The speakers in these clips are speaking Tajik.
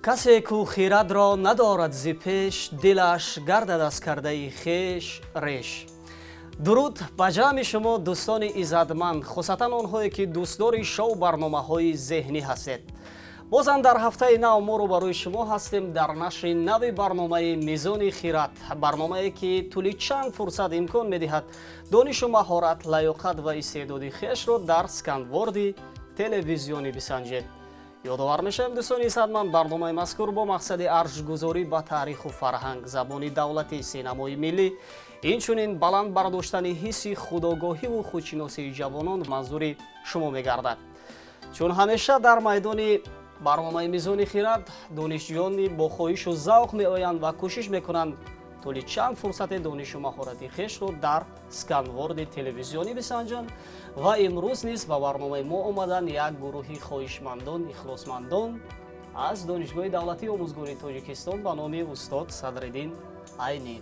Касе ку хирадро надорад зи пеш, дилаш гардад аз кардаи хеш реш. Дуруд ба ҷамъи шумо, дӯстони иззатманд, хусусан онҳое ки дӯстдори шоу барномаҳои зеҳнӣ ҳастед. Бозам дар ҳафтаи нав мо рӯбарӯи шумо ҳастем дар нашри нави барномаи Мизони хирад, барномае ки тӯли чанд фурсат имкон медиҳад донишу маҳорат, лаёқат ва истеъдоди хешро дар сканворди телевизионӣ бисанҷед. Ёдовар мешавем, дӯстони иззатманд, барномаи мазкур бо мақсади арҷгузорӣ ба таъриху фарҳанг, забони давлатӣ, синамои миллӣ, инчунин баланд бардоштани ҳисси худогоҳиву худшиносии ҷавонон манзури шумо мегардад. Чун ҳамеша дар майдони барномаи Мизони хирад донишҷӯёни бо хоҳишу завқ меоянд ва кӯшиш мекунанд тӯли чанд фурсате донишу маҳорати хешро дар сканворди телевизионӣ бисанҷанд ва имрӯз низ ба барномаи мо омаданд як гурӯҳи хоҳишмандон, ихлосмандон аз Донишгоҳи давлатии омӯзгории Тоҷикистон ба номи устод Садриддин Айнӣ.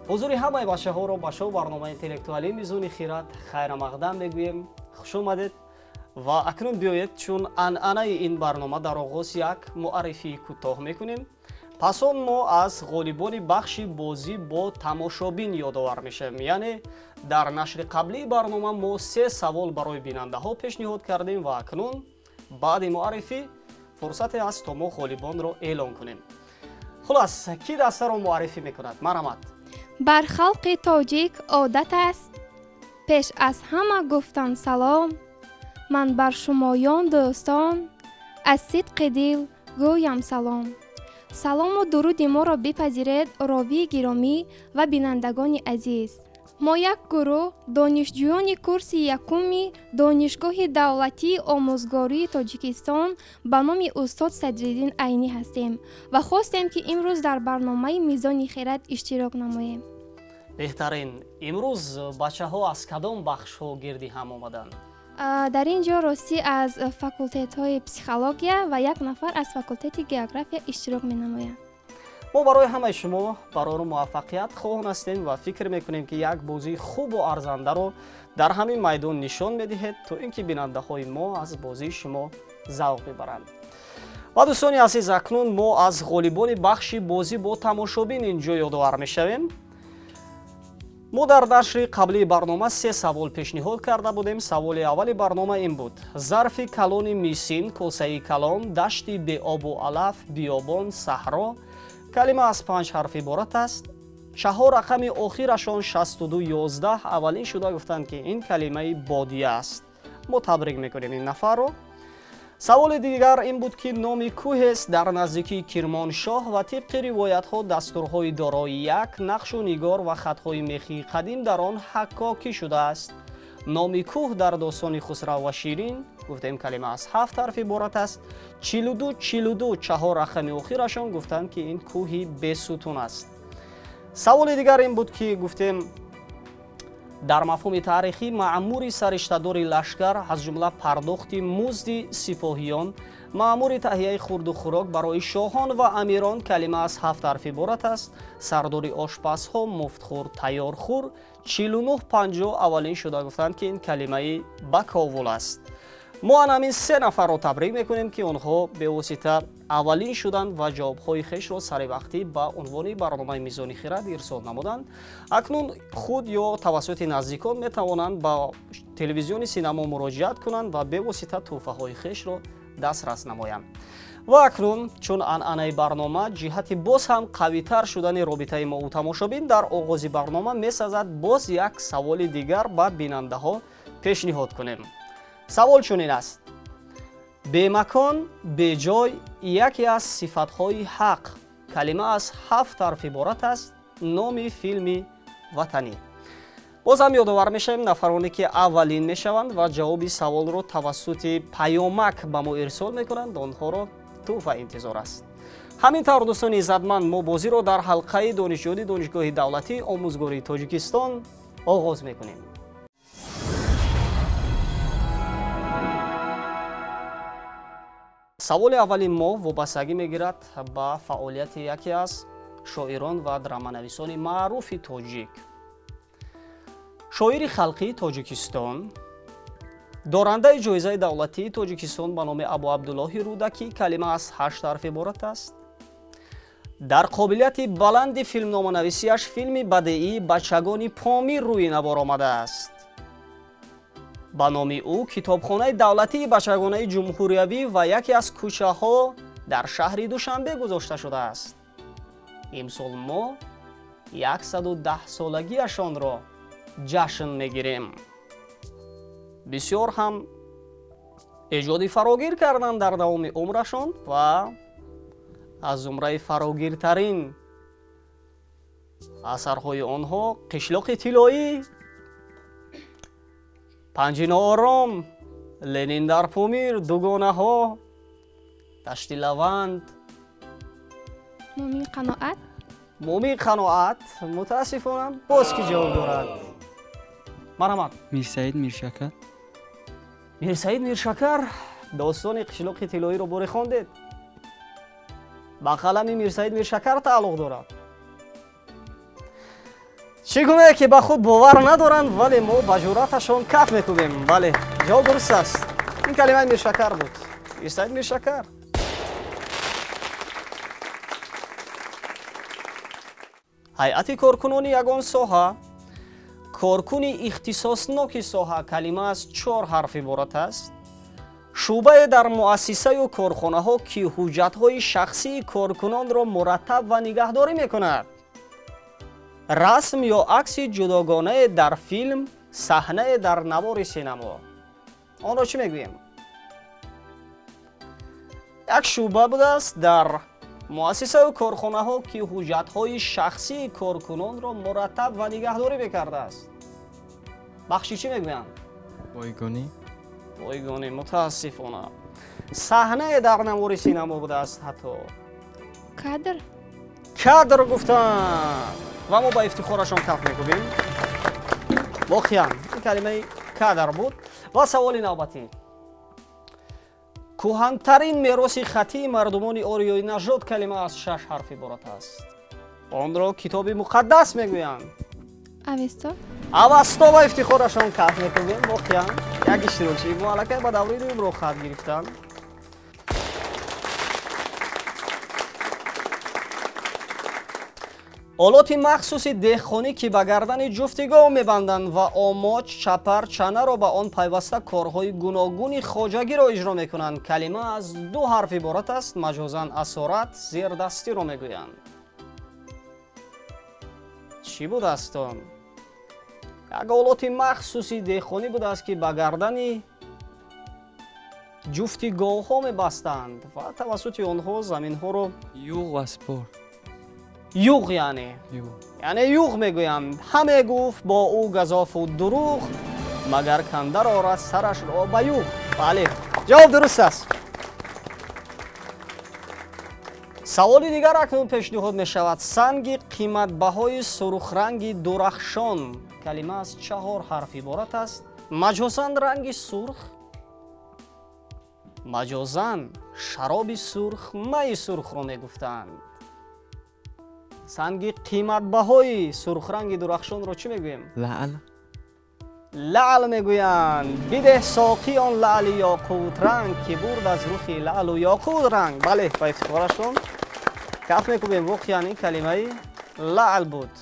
Ҳузури ҳамаи бачаҳоро ба шоу барномаи интеллектуалии Мизони хирад хайрамақдам мегӯем. Хуш омадед. Ва акнун биёед, чун анъанаи ин барнома дар оғоз як муаррифии кӯтоҳ мекунем. Пас он мо аз ғолибони бахши бозӣ бо тамошобин ёдовар мешавем. Яъне дар нашри қаблии барнома мо се савол барои бинандаҳо пешниҳод кардем ва акнун баъди муаррифӣ фурсате аст то мо ғолибонро эълон кунем. Хулас, кӣ дастаро муаррифӣ мекунад? Марҳамат. Бар халқи тоҷик одат аст пеш аз ҳама гуфтан салом. Ман бар шумоён дӯстон аз сидқи дил гӯям салом. Салому дуруди моро бипазиред, ровии гиромӣ ва бинандагони азиз. Мо як гурӯҳ донишҷӯёни курси якуми Донишгоҳи давлатии омӯзгории Тоҷикистон ба номи устод Садриддин Айнӣ ҳастем ва хостем, ки имрӯз дар барномаи Мизони хирад иштирок намоем. Беҳтарин. Имрӯз бачаҳо аз кадом бахшҳо гирди ҳам омаданд? Дар ин ҷо ростӣ аз факултетҳои психология ва як нафар аз факултети география иштирок менамоянд. Мо барои ҳамаи шумо барору муваффақият хоҳон ҳастем ва фикр мекунем, ки як бозии хубу арзандаро дар ҳамин майдон нишон медиҳед, то ин ки бинандаҳои мо аз бозии шумо завқ бибаранд. Ва дӯстони азиз, акнун мо аз ғолибони бахши бозӣ бо тамошобин ин ҷо ёдовар мешавем. Мо дар нашри қаблии барнома се савол пешниҳод карда будем. Саволи аввали барнома ин буд: зарфи калони мисин, косаи калон, дашти беобу алаф, биёбон, саҳро. Калима аз панҷ ҳарф иборат аст. Чаҳор рақами охирашон 6211 аввалин шуда гуфтанд, ки ин калимаи бодия аст. Мо табрик мекунем ин нафарро. Саволи дигар ин буд, ки номи кӯҳест дар наздикии Кирмоншоҳ ва тибқи ривоятҳо дастурҳои дорои як нақшу нигор ва хатҳои мехии қадим дар он ҳаккокӣ шудааст. Номи кӯҳ дар достони Хусрав ва Ширин, гуфтем калима аз ҳафт ҳарф иборат аст. 4242 чаҳор рақами охирашон гуфтанд, ки ин кӯҳи бесутун аст. Саволи дигар ин буд, ки гуфтем дар мафҳуми таърихӣ маъмури сариштадори лашкар, аз ҷумла пардохти музди сипоҳиён, маъмури таҳияи хурду хӯрок барои шоҳон ва амирон, калима аз ҳафт ҳарф иборат аст. Сардори ошпазҳо, муфтхӯр, тайёрхӯр, 4950 аввалин шуда гуфтанд, ки ин калимаи баковул аст. Мо ан ҳамин се нафарро табрик мекунем, ки онҳо бевосита аввалин шуданд ва ҷавобҳои хешро саривақтӣ ба унвони барномаи Мизони хирад ирсол намуданд. Акнун худ ё тавассути наздикон метавонанд ба телевизиони синамо муроҷиат кунанд ва бевосита тӯҳфаҳои хешро дастрас намоянд. Ва акнун чун анъанаи барнома ҷиҳати боз ҳам қавитар шудани робитаи мо тамошобин дар оғози барнома месазад боз як саволи дигар ба бинандаҳо пешниҳод кунем. Савол чунин аст: бемакон, беҷой яке аз сифатҳои ҳақ, калима аз ҳафт ҳарф иборат аст, номи филми ватанӣ. Боз ҳам ёдовар мешавем, нафароне ки аввалин мешаванд ва ҷавоби саволро тавассути паёмак ба мо ирсол мекунанд, онҳоро тӯҳфа интизор аст. Ҳамин тавр, дӯстони иззатманд, мо бозиро дар ҳалқаи донишҷӯёни Донишгоҳи давлатии омӯзгории Тоҷикистон оғоз мекунем. Саволи аввали мо вобастагӣ мегирад ба фаъолияти яке аз шоирон ва драманависони маъруфи тоҷик. Шоири халқии Тоҷикистон, дорандаи ҷоизаи давлатии Тоҷикистон ба номи Абу Абдуллоҳи Рӯдакӣ, калима аз ҳашт ҳарф иборат аст. Дар қобилияти баланди филмноманависиаш филми бадеии «Бачагони Помир» рӯи навор омадааст. Ба номи ӯ китобхонаи давлатии бачагонаи ҷумҳуриявӣ ва яке аз кӯчаҳо дар шаҳри Душанбе гузошта шудааст. Имсол мо 110-солагиашонро ҷашн мегирем. Бисёр ҳам эҷоди фарогир карданд дар давоми умрашон ва аз зумраи фарогиртарин асарҳои онҳо «Қишлоқи тиллоӣ», «Панҷи ноором», «Ленин дар Помир», «Дугонаҳо», «Дашти лаванд». Мумин қаноат. Мумин қаноат, мутаассифона, боз ки ҷавоб дорад? Марҳамат. Мирсаид Миршакар. Мирсаид Миршакар. Достони «Қишлоқи тиллоиро» боре хондед? Ба қалами Мирсаид Миршакар тааллуқ дорад. Чӣ гунае ки ба худ бовар надоранд, вале мо ба ҷуръаташон каф мекӯбем. Бале, ҷавоб дуруст аст. Ин калимаи Миршакар буд. Мирсаид Миршакар. Ҳайати коркунони ягон соҳа, коркуни ихтисосноки соҳа, калима аз 4 ҳарф иборат аст. Шӯъбае дар муассисаю корхонаҳо, ки ҳуҷҷатҳои шахсии коркунонро мураттаб ва нигаҳдорӣ мекунад. Расм ё акси ҷудогонае дар филм, саҳнае дар навори синамо. Онро чӣ мегӯем? Як шӯъба будааст дар муассисаю корхонаҳо, ки ҳуҷҷатҳои шахсии коркунонро мураттаб ва нигаҳдорӣ мекардааст. Бахши чӣ мегӯянд? Бойгонӣ. Бойгонӣ, мутаассифона. Саҳнае дар навори синамо будааст ҳатто. Кадр. Кадр гуфтанд ва мо ба ифтихорашон каф мекӯбем. Воқеан ин калимаи кадр буд. Ва саволи навбатӣ. Кӯҳантарин мероси хаттии мардумони ориёи нажод, калима аз 6 ҳарф иборат аст. Онро китоби муқаддас мегӯянд. Авесто. Авесто, ба ифтихорашон каф мекӯбем. Воқеан як иштирокчии мо аллакай ба давраи дуюм роҳ хат гирифтанд. Олоти махсуси деҳқонӣ, ки ба гардани ҷуфти гов мебанданд ва омоч, чапар, чанаро ба он пайваста корҳои гуногуни хоҷагиро иҷро мекунанд. Калима аз 2 ҳарф иборат аст. Маҷозан асорат, зердастиро мегӯянд. Чӣ будааст он? Як олоти махсуси деҳқонӣ будааст, ки ба гардани ҷуфти говҳо мебастанд ва тавассути онҳо заминҳоро юғ ва спор. Юғ, яъне яъне юғ мегӯянд. Ҳаме гуфт бо ӯ газофу дурӯғ, магар кандар орад сарашро ба юғ. Бале, ҷавоб дуруст аст. Саволи дигар акнун пешниҳод мешавад. Санги қиматбаҳои сурхранги дурахшон, калима аз 4 ҳарф иборат аст. Маҷозан ранги сурх, маҷозан шароби сурх, майи сурхро мегуфтанд. Санги қиматбаҳои сурхранги дурахшонро чӣ мегӯем? Лаъл. Лаъл мегӯянд. Бидеҳ соқӣ он лаъли ёқутранг, ки бурд аз рухи лаълу ёқут ранг. Бале, ба ифтихорашон каф мекӯбем. Воқеан ин калимаи лаъл буд.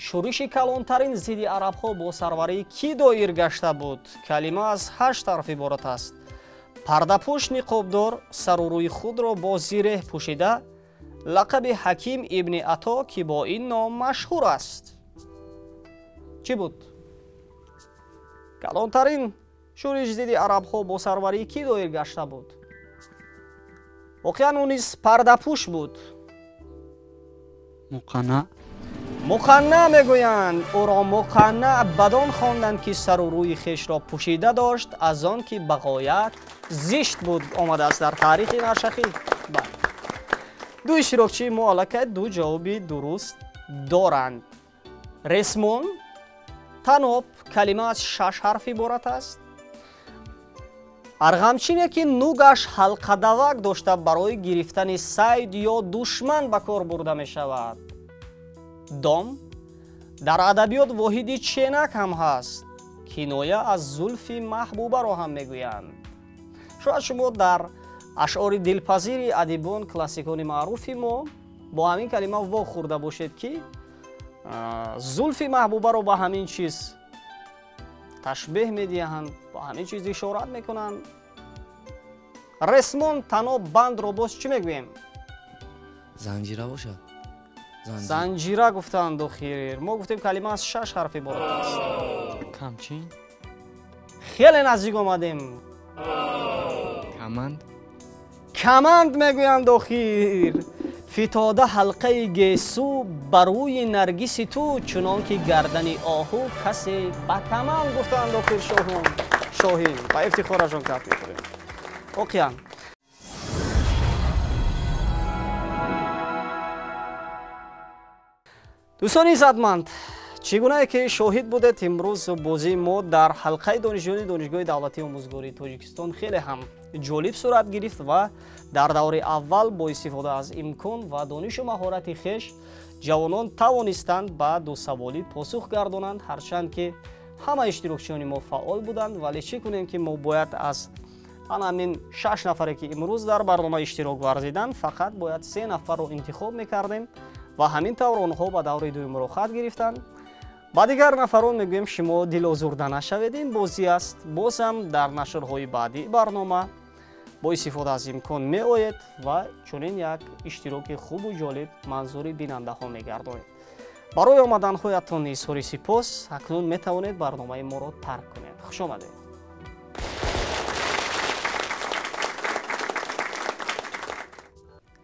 Шӯриши калонтарин зидди арабҳо бо сарварии кӣ доир гашта буд? Калима аз 8 ҳарф иборат аст. Пардапӯш, ниқобдор, сару рӯи худро бо зиреҳ пӯшида, лақаби Ҳаким ибни Ато, ки бо ин ном машҳур аст. Чӣ буд? Калонтарин шӯриш зидди арабҳо бо сарварии кӣ доир гашта буд? Воқеан ӯ низ пардапӯш буд. Муқанна. Муқанна мегӯянд. Ӯро муқанна бадон хонданд, ки сару рӯи хешро пӯшида дошт, аз он ки ба ғоят зишт буд. Омадааст дар таърихи Наршахӣ. Ду иштирокчии мо аллакай 2 ҷавоби дуруст доранд. Ресмон, таноб, калима аз 6 ҳарф иборат аст. Арғамчине, ки нугаш ҳалқадавак дошта, барои гирифтани сайд ё душман ба кор бурда мешавад. Дом дар адабиёт воҳиди ченак ҳам ҳаст. Киноя аз зулфи маҳбубаро ҳам мегӯянд. Шояд шумо дар ашъори дилпазири адибон, классикони маъруфи мо бо ҳамин калима вохӯрда бошед, ки зулфи маҳбубаро ба ҳамин чиз ташбеҳ медиҳанд, ба ҳамин чиз ишорат мекунанд. Ресмон, таноб, бандро боз чӣ мегӯем? Занҷира бошад. Занҷира гуфтанд охир. Мо гуфтем калима аз 6 ҳарф иборат аст. Камчин. Хеле наздик омадем. Каманд. Каманд мегӯянд охир. Фитода ҳалқаи гесу ба рӯи наргиси ту, чунон ки гардани оҳу касе ба каманд гуфтанд охир. Шоҳин ба ифтихорашон каф мекунем. Воқеан дӯстони иззатманд, чӣ гунае ки шоҳид будед, имрӯз бозии мо дар ҳалқаи донишҷӯёни Донишгоҳи давлатии омӯзгории Тоҷикистон хеле ҳам ҷолиб сурат гирифт ва дар даври аввал бо истифода аз имкон ва донишу маҳорати хеш ҷавонон тавонистанд ба дусаволӣ посух гардонанд. Ҳарчанд ки ҳама иштирокчиёни мо фаъол буданд, вале чӣ кунем ки мо бояд аз ҳамин 6 нафаре ки имрӯз дар барнома иштирок варзиданд, фақат бояд 3 нафарро интихоб мекардем ва ҳамин тавр онҳо ба даври дуюм роҳхат гирифтанд. Ба дигар нафарон мегӯем, шумо дилозурда нашавед, ин бозӣ аст. Боз ҳам дар нашрҳои баъдии барнома бо истифода аз имкон меоед ва чунин як иштироки хубу ҷолиб манзури бинандаҳо мегардонед. Барои омаданҳоятон изҳори сипос. Акнун метавонед барномаи моро тарк кунед. Хуш омадед.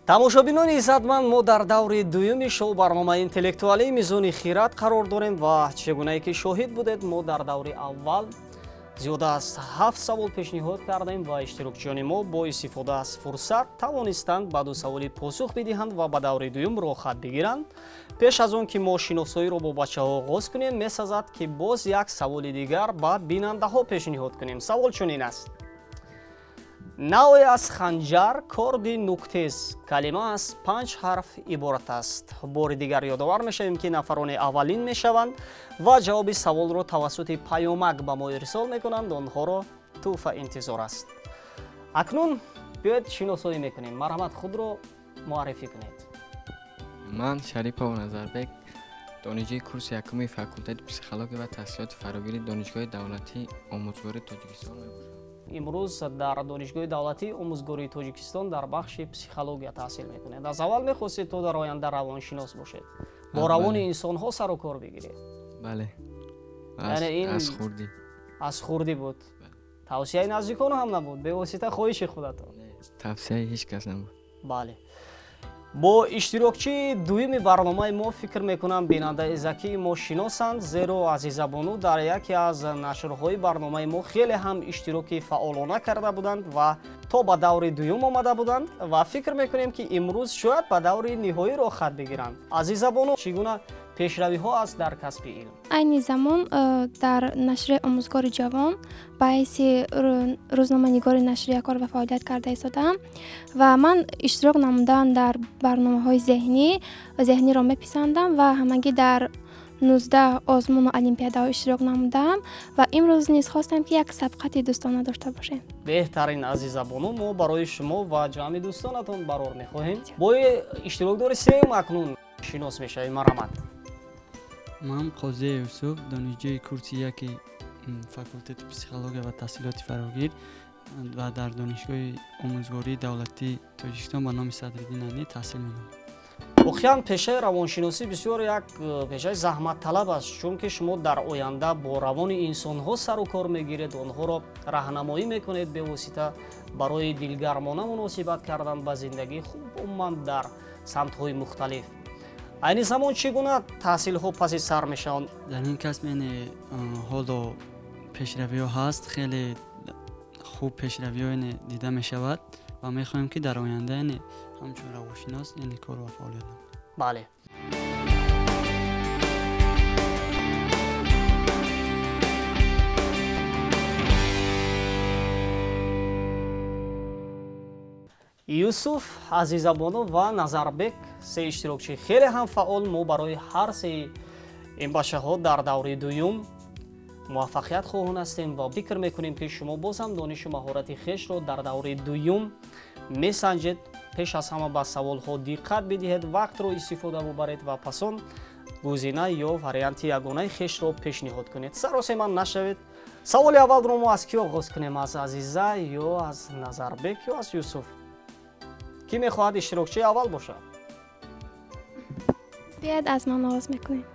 Тамошобинони иззатманд, мо дар даври дуюми шоу барномаи интеллектуалии Мизони хират қарор дорем ва чӣ гунае ки шоҳид будед, мо дар даври аввал зиёда аз 7 савол пешниҳод кардем ва иштирокчиёни мо бо истифода аз фурсат тавонистанд ба 2 саволи посух бидиҳанд ва ба даври дуюм роҳхат бигиранд. Пеш аз он ки мо шиносоиро бо бачаҳо оғоз кунем, месазад ки боз як саволи дигар ба бинандаҳо пешниҳод кунем. Савол чунин аст: навъе аз ханҷар, корди нуктез, калима аз 5 ҳарф иборат аст. Бори дигар ёдовар мешавем, ки нафарони аввалин мешаванд ва ҷавоби саволро тавассути паёмак ба мо ирсол мекунанд. Онҳоро тӯҳфа интизор аст. Акнун биёед шиносоӣ мекунем. Марҳамат, худро муаррифӣ кунед. Ман Шарипов Назарбек, донишҷӯи курси якуми факултети психология ва таҳсилоти фарогири Донишгоҳи давлатии омӯзгории Тоҷикистон мебошам. Имрӯз дар Донишгоҳи давлатии омӯзгории Тоҷикистон дар бахши психология таҳсил мекунед. Аз аввал мехостед то дар оянда равоншинос бошед, бо равони инсонҳо сару кор бигиред? Бале, аз хурдӣ. Аз хурдӣ буд. Тавсияи наздикон ҳам набуд, бевосита хоҳиши худатон? Тавсияи ҳеҷ кас набуд. Бале. Бо иштирокчии дуюми барномаи мо фикр мекунам бинандаи закии мо шиносанд, зеро Азизабону дар яке аз нашрҳои барномаи мо хеле ҳам иштироки фаъолона карда буданд ва то ба даври дуюм омада буданд ва фикр мекунем ки имрӯз шояд ба даври ниҳоӣ роҳхат бигиранд. Азизабону, чӣ гуна пешравиҳо аст дар касби илм? Айни замон дар нашри омӯзгори ҷавон ба ҳайси рӯзноманигори нашрия кор ва фаъолият карда истодаам ва ман иштирок намудан дар барномаҳои зеҳниро меписандам ва ҳамагӣ дар 19 озмуну олимпиадаҳо иштирок намудаам ва имрӯз низ хостам ки як сабқати дӯстона дошта бошем. Беҳтарин, Азизабону, мо барои шумо ва ҷамъи дӯстонатон барор мехоҳем. Бо иштирокдори сеюм акнун шинос мешавем. Марҳамат. Ман Қозия Юсуф, донишҷӯи курси яки факултети психология ва таҳсилоти фарогир ва дар Донишгоҳи омӯзгории давлатии Тоҷикистон ба номи Садриддин Айнӣ таҳсил менамоям. Воқеан пешаи равоншиносӣ бисёр як пешаи заҳматталаб аст, чунки шумо дар оянда бо равони инсонҳо сару кор мегиред, онҳоро раҳнамоӣ мекунед бевосита барои дилгармона муносибат кардан ба зиндагии хуб, умуман дар самтҳои мухталиф. Айни замон чӣ гуна таҳсилҳо паси сар мешаванд? Дар ин касб яъне ҳоло пешравиҳо ҳаст, хеле хуб пешравиҳо дида мешавад ва мехоҳем ки дар оянда яъне ҳамчун равоншинос яъне кор ва фаъолият намоем. Бале. Юсуф, Азизабону ва Назарбек се иштирокчи хеле ҳам фаъол. Мо барои ҳар сеи ин бачаҳо дар даври дуюм Муваффақият хоҳон ҳастем ва фикр мекунем, ки шумо боз ҳам донишу маҳорати хешро дар давраи дуюм месанҷед. Пеш аз ҳама ба саволҳо диққат бидиҳед, вақтро истифода бубаред ва пас он гузина ё варианти ягонаи хешро пешниҳод кунед. Саросема нашавед. Саволи аввалро мо аз кӣ оғоз кунем? Аз Азиза ё аз Назарбек ё аз Юсуф? Кӣ мехоҳад иштирокчии аввал бошад? Биёед, аз ман оғоз мекунем.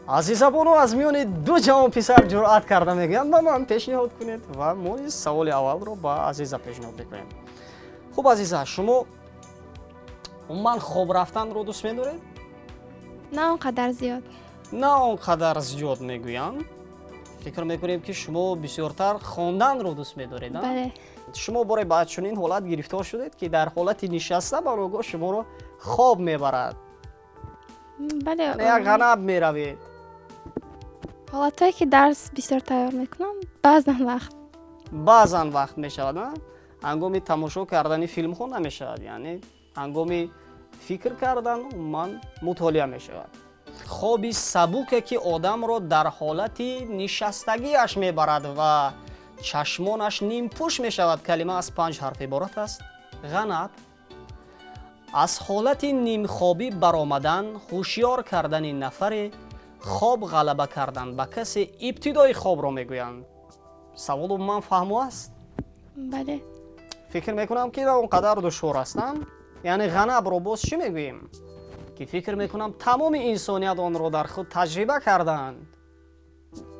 Азизабону аз миёни ду ҷавон писар ҷуръат карда мегӯянд, ба ман пешниҳод кунед, ва мо низ саволи аввалро ба Азиза пешниҳод мекунем. Хуб, Азиза, шумо умуман хоб рафтанро дӯст медоред? На он қадар зиёд. На он қадар зиёд мегӯянд. Фикр мекунем, ки шумо бисёртар хонданро дӯст медоред? Бале. Шумо боре ба чунин ҳолат гирифтор шудед, ки дар ҳолати нишаста барогоҳ шуморо хоб мебарад? Бале. Як ғанаб меравед? Ҳолатҳое ки дарс бисёр тайёр мекунам, баъзан вақт. Баъзан вақт мешавад, на? Ҳангоми тамошо кардани филмҳо намешавад, яъне ҳангоми фикр кардан умуман мутолиа мешавад. Хоби сабуке, ки одамро дар ҳолати нишастагиаш мебарад ва чашмонаш нимпӯш мешавад, калима аз 5 ҳарф иборат аст. Ғанаб, аз ҳолати нимхобӣ баромадан, ҳушёр кардани нафаре, хоб ғалаба кардан ба касе, ибтидои хобро мегӯянд. Савол умуман фаҳмо аст? Бале. Фикр мекунам, ки он қадар душвор ҳастанд. Яъне ғанабро боз чӣ мегӯем? Ки фикр мекунам, тамоми инсоният онро дар худ таҷриба кардаанд.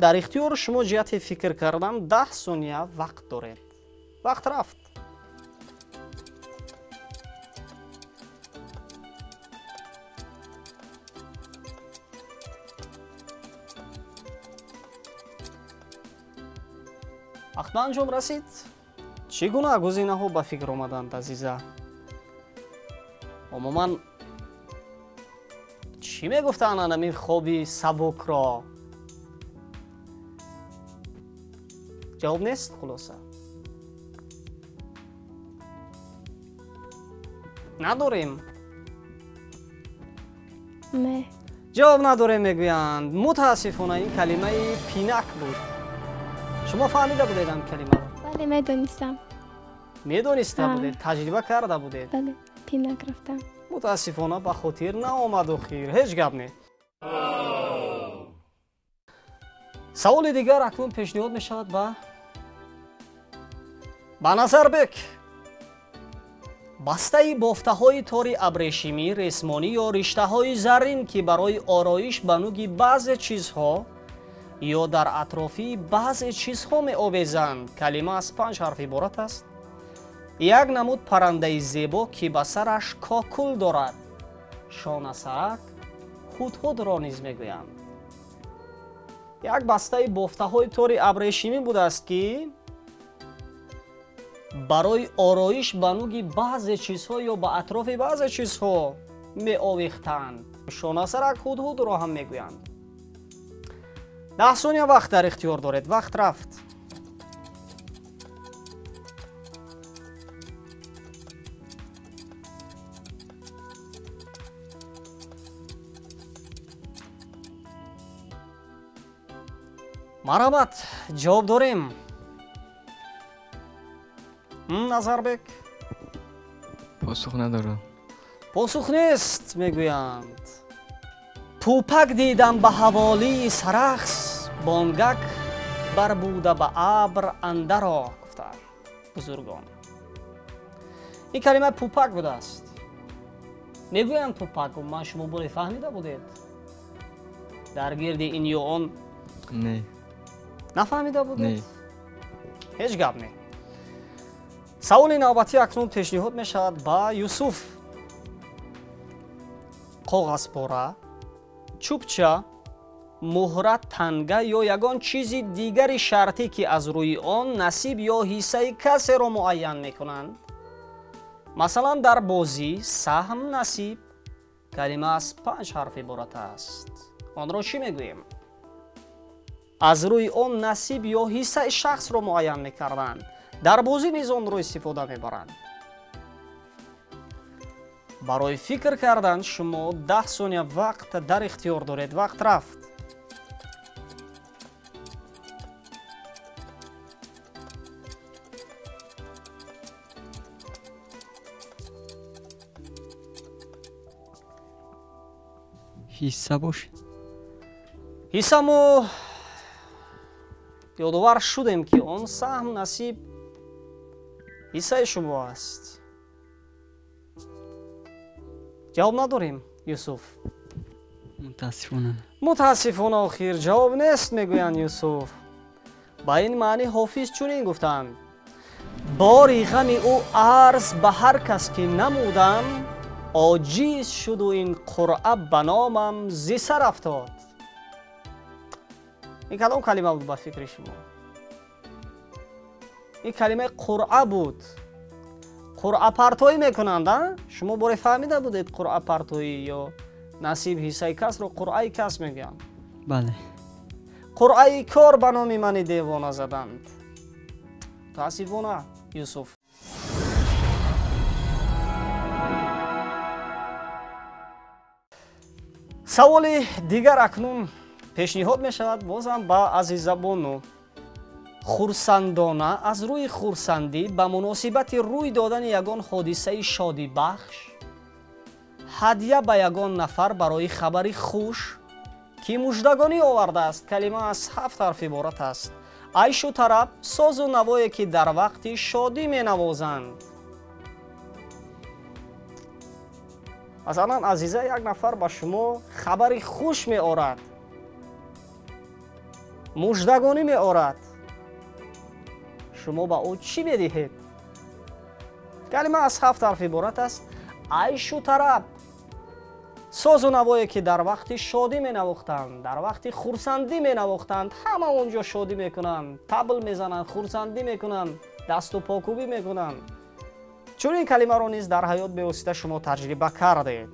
Дар ихтиёри шумо ҷиҳати фикр кардан 10 сония вақт доред. Вақт рафт. Вақт ба анҷом расид. Чӣ гуна гузинаҳо ба фикр омаданд, Азиза? Умуман чӣ мегуфтанд анамин хоби сабукро? Ҷавоб нест, хулоса. Надорем? Не. Ҷавоб надорем мегӯянд. Мутаассифона, ин калимаи пинак буд. Шумо фаҳмида будед ам калимаро? Бале, медонистам. Медониста будед, таҷриба карда будед? Бале, пинак рафтам. Мутаассифона, ба хотир наомад охир. Ҳеҷ гап не. Саволи дигар акнун пешниҳод мешавад ба Назарбек. Бастаи бофтаҳои тори абрешимӣ, ресмонӣ ё риштаҳои заррин, ки барои ороиш ба нуги баъзе чизҳо ё дар атрофи баъзе чизҳо меовезанд, калима аз 5 ҳарф иборат аст. Як намуд паррандаи зебо, ки ба сараш кокул дорад, шонасарак, ҳудҳудро низ мегӯянд. Як бастаи бофтаҳои тори абрешимӣ будааст, ки барои ороиш ба нуги баъзе чизҳо ё ба атрофи баъзе чизҳо меовехтанд. Шонасарак, ҳудҳудро ҳам мегӯянд. 10 сония вақт дар ихтиёр доред. Вақт рафт. Марҳамат, ҷавоб дорем. Назарбек? Посух надорам. Посух нест мегӯянд. Пӯпак дидам ба ҳаволии Сарахс, бонгак барбуда ба абр андаро, гуфтаанд бузургон. Ин калима пӯпак будааст. Мегӯянд пӯпак, ман шумо боре фаҳмида будед? Дар гирди ин ё он? Не. Нафаҳмида будед? Ҳеҷ гап не. Саволи навбатӣ акнун пешниҳод мешавад ба Юсуф. Коғазпора, чӯбча, муҳра, танга ё ягон чизи дигари шартӣ, ки аз рӯи он насиб ё ҳиссаи касеро муайян мекунанд. Масалан, дар бозӣ саҳм, насиб, калима аз 5 ҳарф иборат аст. Онро чӣ мегӯем? Аз рӯи он насиб ё ҳиссаи шахсро муайян мекарданд. Дар бозӣ низ онро истифода мебаранд. Барои фикр кардан шумо 10 сония вақт дар ихтиёр доред. Вақт рафт. Ҳисса бошад. Ҳисса мо ёдовар шудем, ки он саҳм, насиб, ҳиссаи шумо аст. Ҷавоб надорем, Юсуф. Мутаассифона. Мутаассифона, охир ҷавоб нест, мегӯянд Юсуф. Ба ин маънӣ Ҳофиз чунин гуфтанд: бори ғами ӯ арз ба ҳар кас ки намудам, оҷиз шуду ин қуръа ба номам зи сар афтод. Ин кадом калима буд ба фикри шумо? Ин калимаи қуръа буд. Қуръапартоӣ мекунанд, а? Шумо боре фаҳмида будед, қуръапартоӣ ё насиб, ҳиссаи касро қуръаи кас мегӯянд? Бале. Қуръаи кор ба номи мани девона заданд. Мутаассифона, Юсуф. Саволи дигар акнун пешниҳод мешавад бозам ба Азизабону. Хурсандона, аз рӯи хурсандӣ ба муносибати рӯй додани ягон ҳодисаи шодибахш, ҳадя ба ягон нафар барои хабари хуш, ки муждагонӣ овардааст. Калима аз ҳафт ҳарф иборат аст. Айшу тараб, созу навое, ки дар вақти шодӣ менавозанд. Масалан, Азиза, як нафар ба шумо хабари хуш меорад, муждагонӣ меорад, шумо ба ӯ чӣ медиҳед? Калима аз ҳафт ҳарф иборат аст. Айшу тараб, созу навое, ки дар вақти шодӣ менавохтанд, дар вақти хурсандӣ менавохтанд. Ҳама он ҷо шодӣ мекунанд, табл мезананд, хурсандӣ мекунанд, дасту покӯбӣ мекунанд. Чунин калимаро низ дар ҳаёт бевосита шумо таҷриба кардед.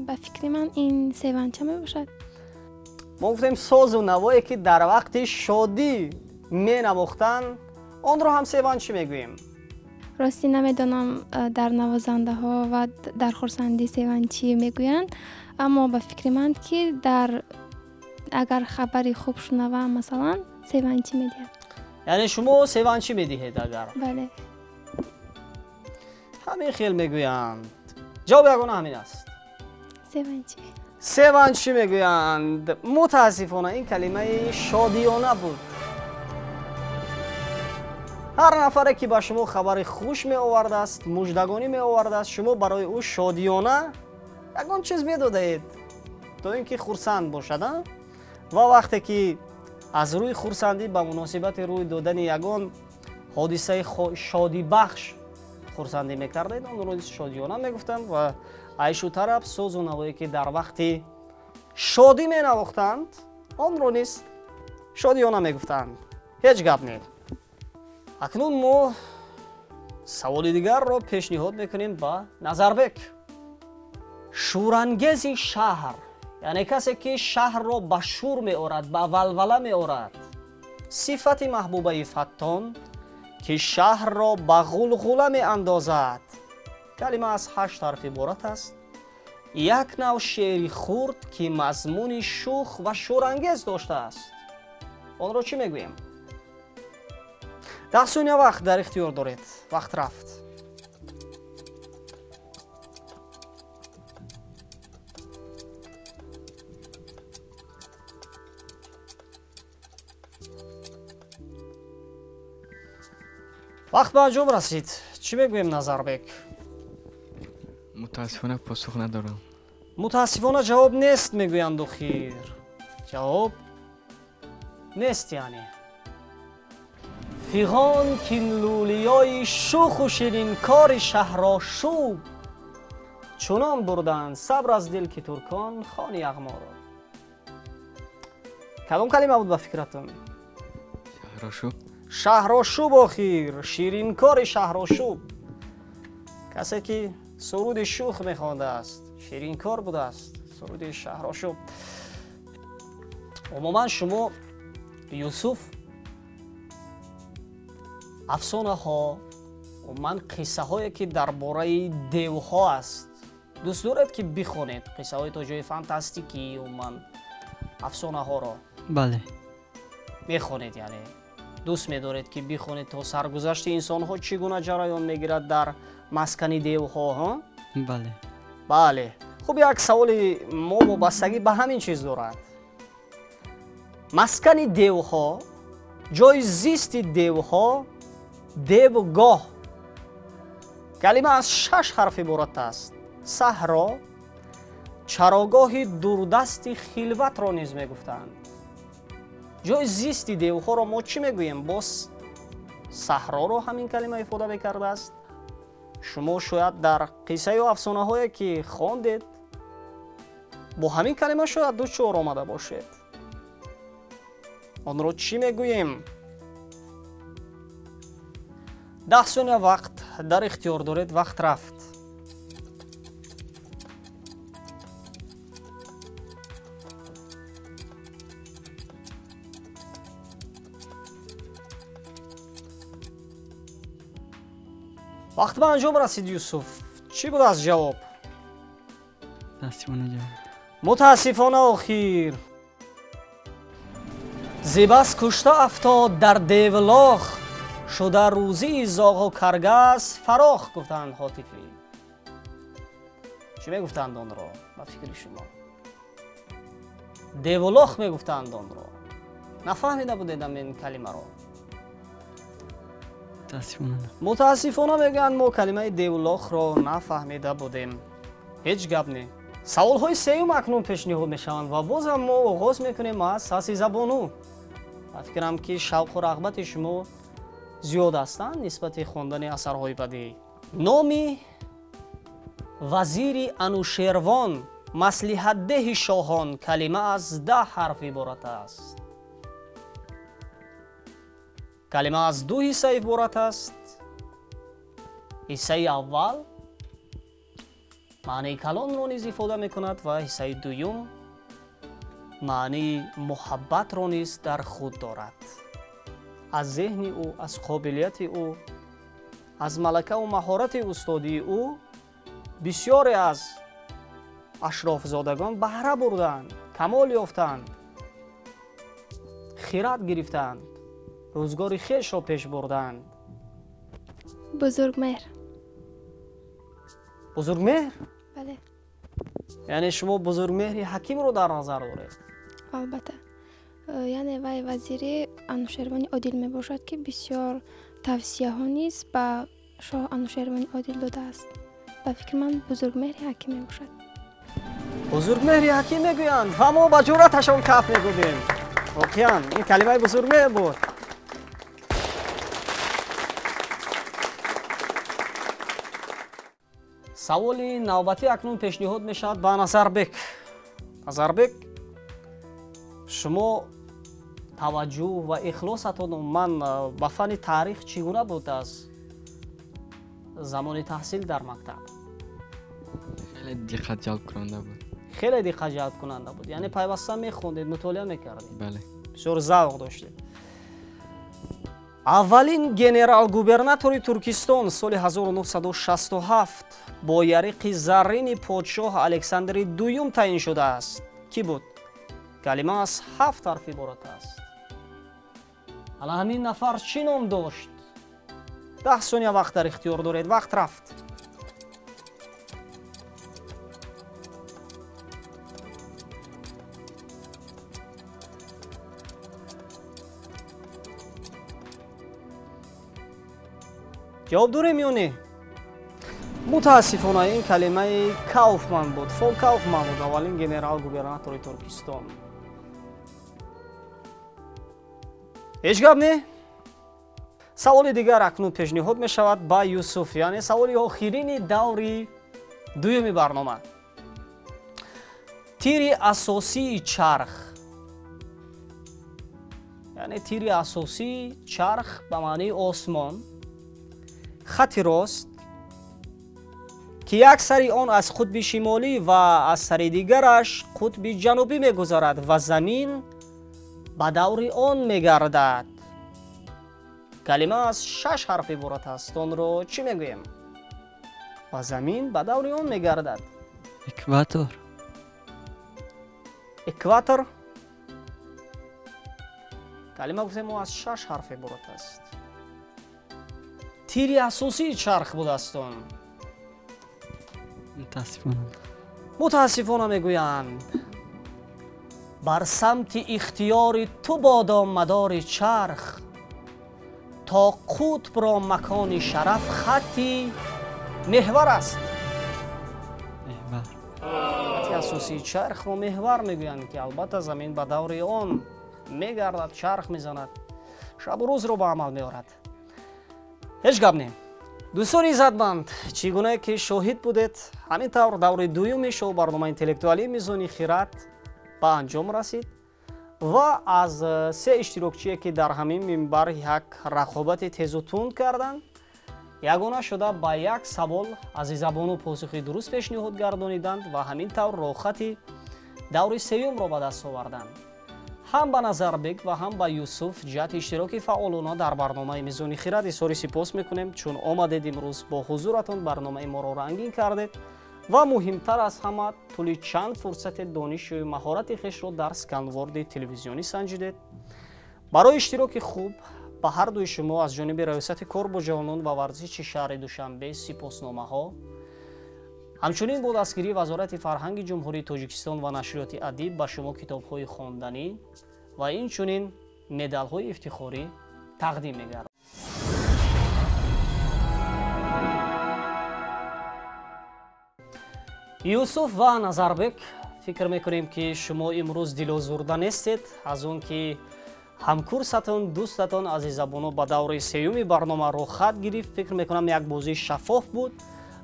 Ба фикри ман, ин севанча мебошад. Мо гуфтем созу навое, ки дар вақти шодӣ менавохтанд, онро ҳам севанчӣ мегӯем. Ростӣ намедонам, дар навозандаҳо ва дар хурсандӣ севанчӣ мегӯянд, аммо ба фикри ман, ки дар агар хабари хуб шунавам, масалан, севанчӣ медиҳад. Яъне шумо севанчӣ медиҳед агар? Бале. Ҳамин хел мегӯянд. Ҷавоби ягона ҳамин аст. Севанчӣ. Севанчӣ мегӯянд. Мутаассифона, ин калимаи шодиёна буд. Ҳар нафаре, ки ба шумо хабари хуш меовардааст, муждагонӣ меовардааст, шумо барои ӯ шодиёна ягон чиз медодаед, то ин ки хурсанд бошад. Ва вақте ки аз рӯи хурсандӣ ба муносибати рӯй додани ягон ҳодисаи шодибахш хурсандӣ мекардед, онро низ шодиёна мегуфтанд. Ва айшу тараб, созу навое, ки дар вақти шодӣ менавохтанд, онро низ шодиёна мегуфтанд. Ҳеҷ гап не. Акнун мо саволи дигарро пешниҳод мекунем ба Назарбек. Шӯрангези шаҳр, яъне касе, ки шаҳрро ба шӯр меорад, ба валвала меорад. Сифати маҳбубаи фаттон, ки шаҳрро ба ғулғула меандозад. Калима аз ҳашт ҳарф иборат аст. Як нав шеъри хурд, ки мазмуни шӯх ва шӯрангез доштааст, онро чӣ мегӯем? 10 сония вақт дар ихтиёр доред. Вақт рафт. Вақт ба анҷом расид. Чӣ мегӯем, Назарбек? Мутаассифона, посух надорам. Мутаассифона, ҷавоб нест, мегӯянд. Охир ҷавоб нест. Яъне фиғон кин лӯлиёи шуху ширинкори шаҳрошӯб чунон бурданд сабр аз дил, ки туркон хони яғморо. Кадом калима буд ба фикратон? Шаҳрошӯб. Шаҳрошӯб. Охир ширинкори шаҳрошӯб, касе, ки суруди шух мехондааст, ширинкор будааст, суруди шаҳрошӯб. Умуман, шумо, Юсуф, афсонаҳо, умуман қиссаҳое, ки дар бораи девҳо аст, дӯст доред, ки бихонед? Қиссаҳои то ҷои фантастикӣ, умуман афсонаҳоро? Бале. Мехонед, яъне дӯст медоред, ки бихонед, то саргузашти инсонҳо чӣ гуна ҷараён мегирад дар маскани девҳо? Бале. Бале. Хуб, як саволи мо вобастагӣ ба ҳамин чиз дорад. Маскани девҳо, ҷои зисти девҳо, девгоҳ. Калима аз 6 ҳарф иборат аст. Саҳро, чарогоҳи дурдасти хилватро низ мегуфтанд. Ҷои зисти девҳоро мо чӣ мегӯем? Боз саҳроро ҳамин калима ифода мекардааст. Шумо шояд дар қиссаю афсонаҳое ки хондед бо ҳамин калима шояд дучор омада бошед. Онро чӣ мегӯем? 10 сония вақт дар ихтиёр доред. Вақт рафт. Вақт ба анҷом расид. Юсуф, чӣ будааст ҷавоб? Мутаассифона ҷавоб. Мутаассифона охир. Зебас кушта афтод дар девлох, шуда рӯзии зоғу каргас фарох, гуфтанд ҳотифӣ. Чӣ мегуфтанд онро ба фикри шумо? Девлох мегуфтанд онро. Нафаҳмида будедам ин калимаро? Мутаассифона мегӯянд, мо калимаи девлохро нафаҳмида будем. Ҳеҷ гап не. Саволҳои сеюм акнун пешниҳод мешаванд ва бозам мо оғоз мекунем аз саси забону. Ба фикрам ки шавқу рағбати шумо зиёд ҳастанд нисбати хондани асарҳои бадиӣ. Номи вазири Анушервон, маслиҳатдеҳи шоҳон, калима аз 10 ҳарф иборат аст. Калима аз 2 ҳисса иборат аст. Ҳиссаи аввал маънии калонро низ ифода мекунад ва ҳиссаи дуюм маънии муҳаббатро низ дар худ дорад. Аз зеҳни ӯ, аз қобилияти ӯ, аз малакаву маҳорати устодии ӯ бисёре аз ашрофзодагон баҳра бурданд, камол ёфтанд, хират гирифтанд, рӯзгори хешро пеш бурданд. Бузургмеҳр. Бузургмеҳр? Бале. Яъне шумо Бузургмеҳри ҳакимро дар назар доред? Албатта. Яъне вай вазири Анушервони Одил мебошад, ки бисёр тавсияҳо низ ба шоҳ Анушервони Одил додааст. Ба фикри ман Бузургмеҳри ҳаким мебошад. Бузургмеҳри ҳаким мегӯянд ва мо ба ҷуръаташон каф мегӯбем. Воқеан ин калимаи бузургмеҳр буд. Саволи навбатӣ акнун пешниҳод мешавад ба Назарбек. Назарбек, шумо таваҷҷӯҳ ва ихлосатон умуман ба фанни таърих чӣ гуна буд аз замони таҳсил дар мактаб? Хеле диққатҷалбкунанда буд. Хеле диққатҷалбкунанда буд. Яъне пайваста мехондед, мутолиа мекардед? Бале. Бисёр завқ доштед. Аввалин генерал-губернатори Туркистон соли 1967 бо яриқи заррини подшоҳ Александри Дуюм таъин шудааст. Кӣ буд? Калима аз 7 ҳарф иборат аст. Ала ҳамин нафар чӣ ном дошт? 10 сония вақт дар ихтиёр доред. Вақт рафт. Ҷавоб дорем ё не? Мутаассифона ин калимаи Кауфман буд. Фон Кауфман буд, аввалин генерал-губернатори Туркистон. Ҳеҷ гап не? Саволи дигар акнун пешниҳод мешавад ба Юсуф, яъне саволи охирини даври дуюми барнома. Тири асосии чарх, яъне тири асосии чарх ба маънии осмон, хати рост ки як сари он аз қутби шимолӣ ва аз сари дигараш қутби ҷанубӣ мегузарад ва замин ба даври он мегардад. Калима аз 6 ҳарф иборат аст. Онро чӣ мегӯем? Ва замин ба даври он мегардад. Экватор. Экватор. Калима гуфтем мо аз 6 ҳарф иборат аст. Тири асосии чарх будааст он. Мутаассифона. Мутаассифона мегӯянд, бар самти ихтиёри ту бодо мадори чарх, то қутбро макони шараф хатти меҳвар аст. Меҳвар. Хатти асосии чархро меҳвар мегӯянд, ки албатта замин ба даври он мегардад, чарх мезанад, шабу рӯзро ба амал меорад. Ҳеҷ гап не. Дӯстони иззатманд, чӣ гуна ки шоҳид будед, ҳамин тавр даври дуюми шоу барномаи интеллектуалии Мизони хирад ба анҷом расид ва аз се иштирокчие, ки дар ҳамин минбар як рақобати тезу тунд карданд, ягона шуда ба як савол Азизабону посухи дуруст пешниҳод гардониданд ва ҳамин тавр роҳхати даври сеюмро ба даст оварданд. Ҳам ба Назарбек ва ҳам ба Юсуф ҷиҳати иштироки фаъолона дар барномаи Мизони хирад изҳори сипос мекунем, чун омадед имрӯз бо ҳузуратон барномаи моро рангин кардед ва муҳимтар аз ҳама тӯли чанд фурсати донишу маҳорати хешро дар сканворди телевизионӣ санҷидед. Барои иштироки хуб ба ҳар дуи шумо аз ҷониби Раёсати кор бо ҷавонон ва варзиши шаҳри Душанбе сипосномаҳо, ҳамчунин бо дастгирии Вазорати фарҳанги Ҷумҳурии Тоҷикистон ва нашриёти Адиб ба шумо китобҳои хонданӣ ва инчунин медалҳои ифтихорӣ тақдим мегардад. Юсуф ва Назарбек, фикр мекунем, ки шумо имрӯз дилозурда нестед аз он ки ҳамкурсатон, дӯстатон Азизабону ба давраи сеюми барнома роҳхат гирифт. Фикр мекунам, як бозии шаффоф буд.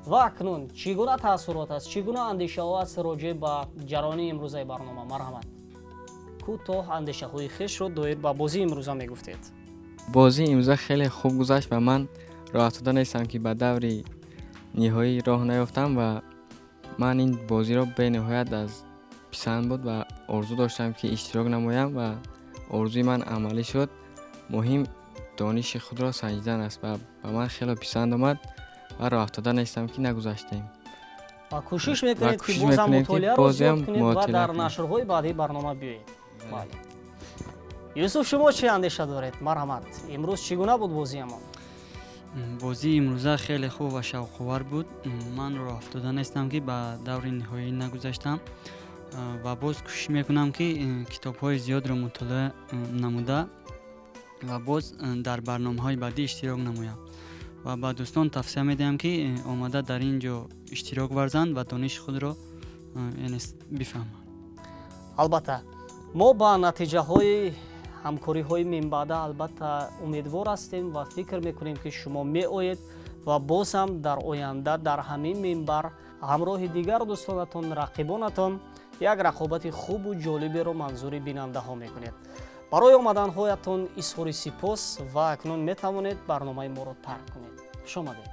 Ва акнун чӣ гуна таассурот аст, чӣ гуна андешаҳо аст роҷеъ ба ҷараёни имрӯзаи барнома? Марҳамат, кӯтоҳ андешаҳои хешро доир ба бозии имрӯза мегуфтед. Бозии имрӯза хеле хуб гузашт ва ман роҳафтода нестам, ки ба даври ниҳоӣ роҳ наёфтам ва ман ин бозиро бениҳоят аз писанд буд ва орзу доштам, ки иштирок намоям ва орзуи ман амалӣ шуд. Муҳим дониши худро санҷидан аст ва ба ман хеле писанд омад ва роҳафтода нестам, ки нагузаштем. Ва кӯшиш мекунед, ки бозам мутолиаро зиёд кунед ва дар нашрҳои баъдии барнома биёед. Бале. Юсуф, шумо чӣ андеша доред? Марҳамат, имрӯз чӣ гуна буд бозиамон? Бозии имрӯза хеле хуб ва шавқовар буд. Ман роҳафтода нестам, ки ба даври ниҳоӣ нагузаштам ва боз кӯшиш мекунам, ки китобҳои зиёдро мутолиа намуда ва боз дар барномаҳои баъдӣ иштирок намоям ва ба дӯстон тавсия медиҳам, ки омада дар ин ҷо иштирок варзанд ва дониши худро бифаҳманд. Албатта, мо ба натиҷаҳои ҳамкориҳои минбаъда албатта умедвор ҳастем ва фикр мекунем, ки шумо меоед ва боз ҳам дар оянда дар ҳамин минбар ҳамроҳи дигар дӯстонатон, рақибонатон як рақобати хубу ҷолиберо манзури бинандаҳо мекунед. Барои омаданҳоятон изҳори сипос ва акнун метавонед барномаи моро тарк кунед. Хуш омадед.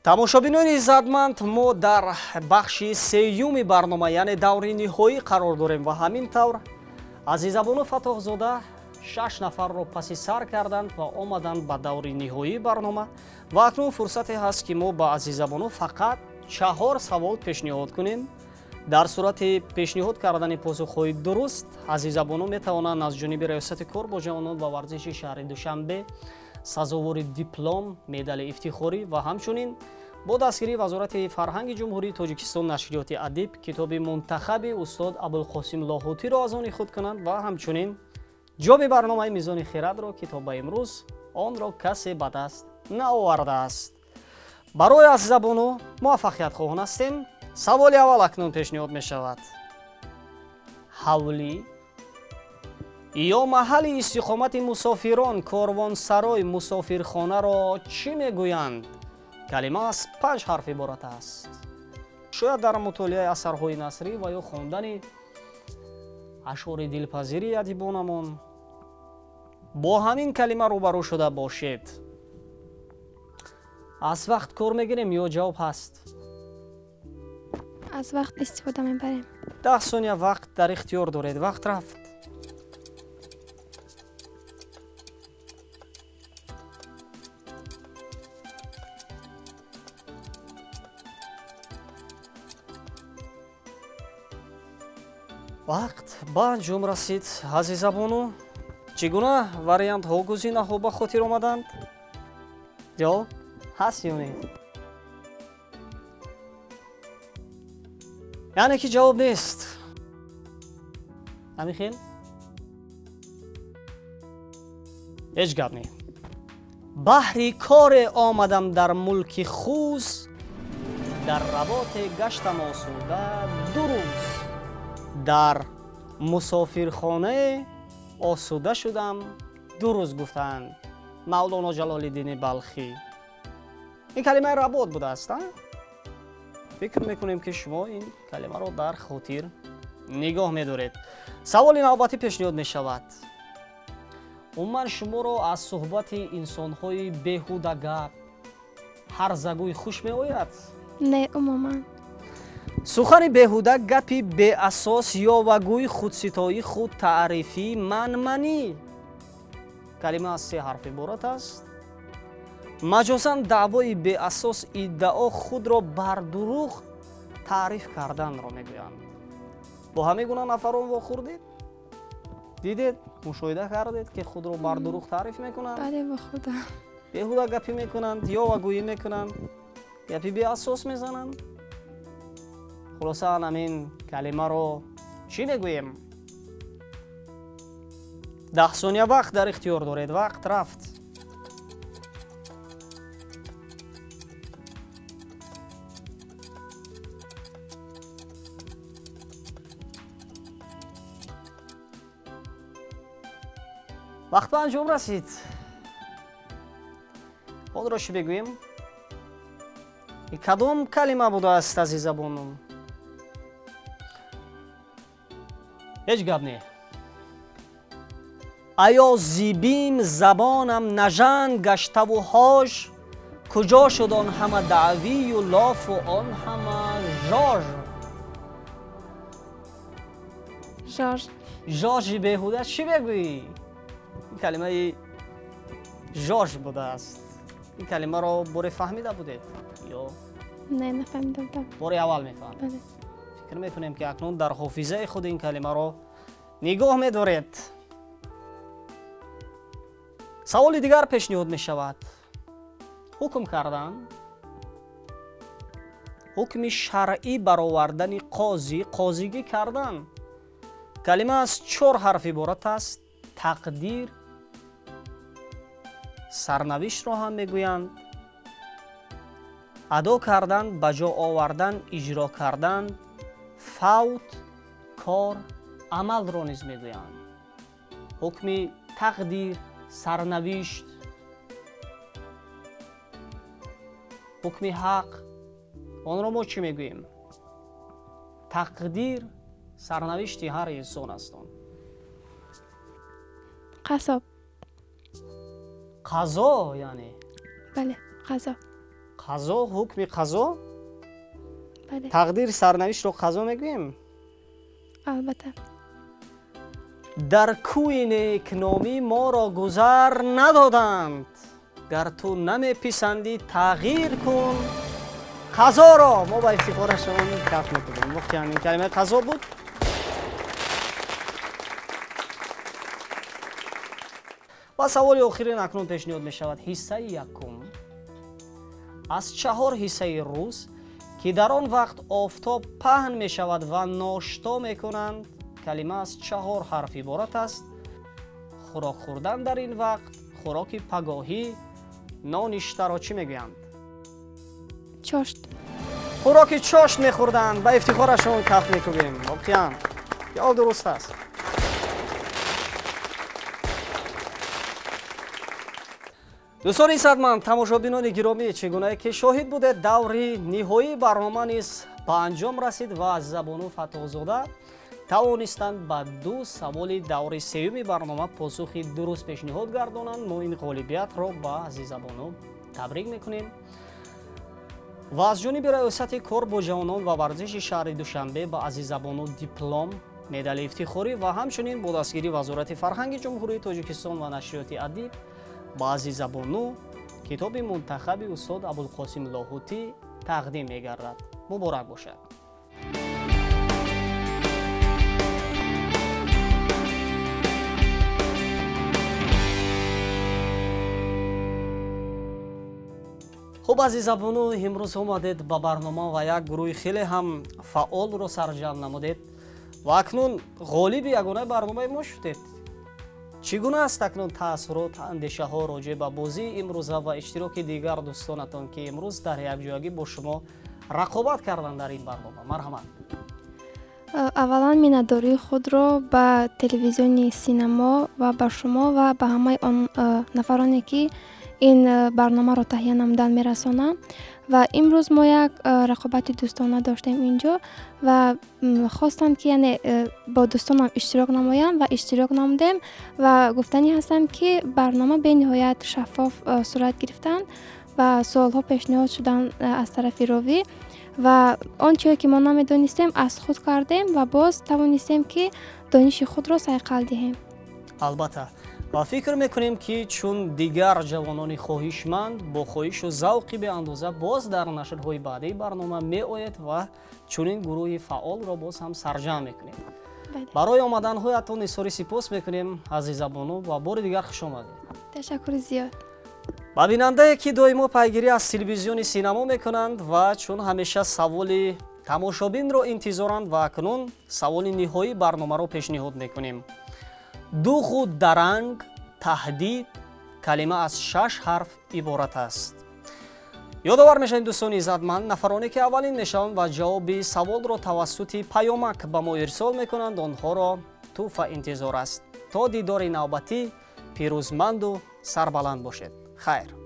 Тамошобинони иззатманд, мо дар бахши сеюми барнома, яъне даври ниҳоӣ қарор дорем ва ҳамин тавр Азизабону Фаттоҳзода 6 нафарро паси сар карданд ва омаданд ба даври ниҳоии барнома. Ва акнун фурсате ҳаст, ки мо ба Азизабону фақат 4 савол пешниҳод кунем. Дар сурати пешниҳод кардани посухҳои дуруст, Азизабону метавонанд аз ҷониби Раёсати кор бо ҷавонон ва варзиши шаҳри Душанбе сазовори диплом, медали ифтихорӣ ва ҳамчунин бо дастгирии Вазорати фарҳанги Ҷумҳурии Тоҷикистон, нашриёти Адиб китоби мунтахаби устод Абулқосим Лоҳутиро аз они худ кунанд ва ҳамчунин ҷоми барномаи Мизони хирадро, ки то ба имрӯз онро касе ба даст наовардааст. Барои Азизабону муваффақият хоҳон ҳастем. Саволи аввал акнун пешниҳод мешавад. Ҳавлӣ ё маҳалли истиқомати мусофирон, корвонсарой, мусофирхонаро чӣ мегӯянд? Калима аз 5 ҳарф иборат аст. Шояд дар мутолиаи асарҳои насрӣ ва ё хондани ашъори дилпазири адибонамон бо ҳамин калима рӯбарӯ шуда бошед. Аз вақт кор мегирем ё ҷавоб ҳаст? Аз вақт истифода мебарем. 10 сония вақт дар ихтиёр доред. Вақт рафт. Вақт ба анҷом расид. Азизабону, чӣ гуна вариантҳо, гузинаҳо ба хотир омаданд? Ҷавоб? Ҳаст ё не? Яъне ки ҷавоб нест. Ҳамин хел? Ҳеҷ гап не. Баҳри коре омадам дар мулки Хус, дар работе гаштам осуда 2 рӯз. Дар мусофирхонае осуда шудам 2 рӯз, гуфтанд Мавлоно Ҷалолиддини Балхӣ. Ин калимаи работ будааст, а? Фикр мекунем, ки шумо ин калимаро дар хотир нигоҳ медоред. Саволи навбатӣ пешниҳод мешавад. Умуман шуморо аз суҳбати инсонҳои беҳудагап, ҳарзагӯй хуш меояд? Не, умуман. Сухани беҳуда, гапи беасос, ёвагӯй, худситоӣ, худтаърифӣ, манманӣ. Калима аз 3 ҳарф иборат аст. Маҷозан даъвои беасос, иддао, худро бар дурӯғ таъриф карданро мегӯянд. Бо ҳамин гуна нафарон вохӯрдед? Дидед, мушоҳида кардед, ки худро бар дурӯғ таъриф мекунанд? Бале, вохӯрдам. Беҳуда гапӣ мекунанд, ёвагӯӣ мекунанд, гапи беасос мезананд. Хулоса, ҳамин калимаро чӣ мегӯем? 10 сония вақт дар ихтиёр доред. Вақт рафт. Вақт ба анҷом расид. Онро чӣ бигӯем? Кадом калима будааст, азизабоном? Ҳеҷ гап не. Аё зибим забонам нажанд гаштаву ҳош, куҷо шуд он ҳама даъвию лофу он ҳама жож? Жож. Жожи беҳуда чӣ мегӯӣ? Ин калимаи жож будааст. Ин калимаро боре фаҳмида будед ё не? Нафаҳмида будам. Бори аввал мефаҳмед. Фикр мекунем, ки акнун дар ҳофизаи худ ин калимаро нигоҳ медоред. Саволи дигар пешниҳод мешавад. Ҳукм кардан, ҳукми шаръӣ баровардани қозӣ, қозигӣ кардан. Калима аз 4 ҳарф иборат аст. Тақдир, сарнавиштро ҳам мегӯянд, адо кардан, ба ҷо овардан, иҷро кардан, фавт, кор, амалро низ мегӯянд. Ҳукми тақдир, сарнавишт, ҳукми ҳақ, онро мо чӣ мегӯем? Тақдир сарнавишти ҳар инсон аст. Он қасоб. Қазо, яъне? Бале, қазо. Қазо, ҳукми қазо? Бале. Тақдир, сарнавиштро қазо мегӯем? Албатта. Дар кӯи некномӣ моро гузар надоданд, гар ту намеписандӣ тағйир кун қазоро. Мо ба ифтихорашон каф мекунем. Воқеан ин калимаи қазо буд. Ва саволи охирин акнун пешниҳод мешавад. Ҳиссаи якум аз 4 ҳиссаи рӯз, ки дар он вақт офтоб паҳн мешавад ва ношто мекунанд, калима аз 4 ҳарф иборат аст. Хӯрок хӯрдан дар ин вақт, хӯроки пагоҳӣ, ноништаро чӣ мегӯянд? Чошт. Хӯроки чошт мехӯрданд. Ба ифтихорашон каф мекунем. Воқеан ҷавоб дуруст аст. Дӯстони садманд, тамошобинони гиромӣ, чӣ гунае ки шоҳид будед, даври ниҳоии барнома низ ба анҷом расид ва Азизабону Фаттоҳзода тавонистанд ба 2 саволи даври сеюми барнома посухи дуруст пешниҳод гардонанд. Мо ин ғолибиятро ба Азизабону табрик мекунем ва аз ҷониби раёсати кор бо ҷавонон ва варзиши шаҳри Душанбе ба Азизабону диплом, медали ифтихорӣ ва ҳамчунин бо дастгирии Вазорати фарҳанги Ҷумҳурии Тоҷикистон ва нашриёти Адиб ба Азизабону китоби мунтахаби устод Абулқосим Лоҳутӣ тақдим мегардад. Муборак бошад. Хуб, Азизабону, имрӯз омадед ба барнома ва як гурӯҳи хеле ҳам фаъолро сарҷамъ намудед ва акнун ғолиби ягонаи барномаи мо шудед. Чӣ гуна аст акнун таассурот, андешаҳо роҷеъ ба бозии имрӯза ва иштироки дигар дӯстонатон, ки имрӯз дар якҷоягӣ бо шумо рақобат карданд дар ин барнома? Марҳамат. Аввалан, миннатдории худро ба телевизиони Синамо ва ба шумо ва ба ҳамаи он нафароне, ки ин барномаро таҳия намудан, мерасонам. Ва имрӯз мо як рақобати дӯстона доштем инҷо ва хостам, ки яъне бо дӯстонам иштирок намоям ва иштирок намудем. Ва гуфтанӣ ҳастам, ки барнома бениҳоят шаффоф сурат гирифтанд ва суолҳо пешниҳод шуданд аз тарафи ровӣ ва он чизе, ки мо намедонистем, аз худ кардем ва боз тавонистем, ки дониши худро сайқал диҳем. Албатта, ва фикр мекунем, ки чун дигар ҷавонони хоҳишманд бо хоҳишу завқи беандоза боз дар нашрҳои баъдии барнома меояд ва чунин гурӯҳи фаъолро боз ҳам сарҷамъ мекунем. Барои омаданҳоятон изҳори сипос мекунем, Азизабону, ва бори дигар хуш омадед. Ташаккури зиёд. Ба бинандае, ки доимо пайгирӣ аз телевизиони Синамо мекунанд ва чун ҳамеша саволи тамошобинро интизоранд, ва акнун саволи ниҳоии барномаро пешниҳод мекунем. Дуғу даранг, таҳдид, калима аз шаш ҳарф иборат аст. Ёдовар мешавем, дӯстони иззатманд, нафароне, ки аввалин мешаванд ва ҷавоби саволро тавассути паёмак ба мо ирсол мекунанд, онҳоро тӯҳфа интизор аст. То дидори навбатӣ пирӯзманду сарбаланд бошед. Хайр.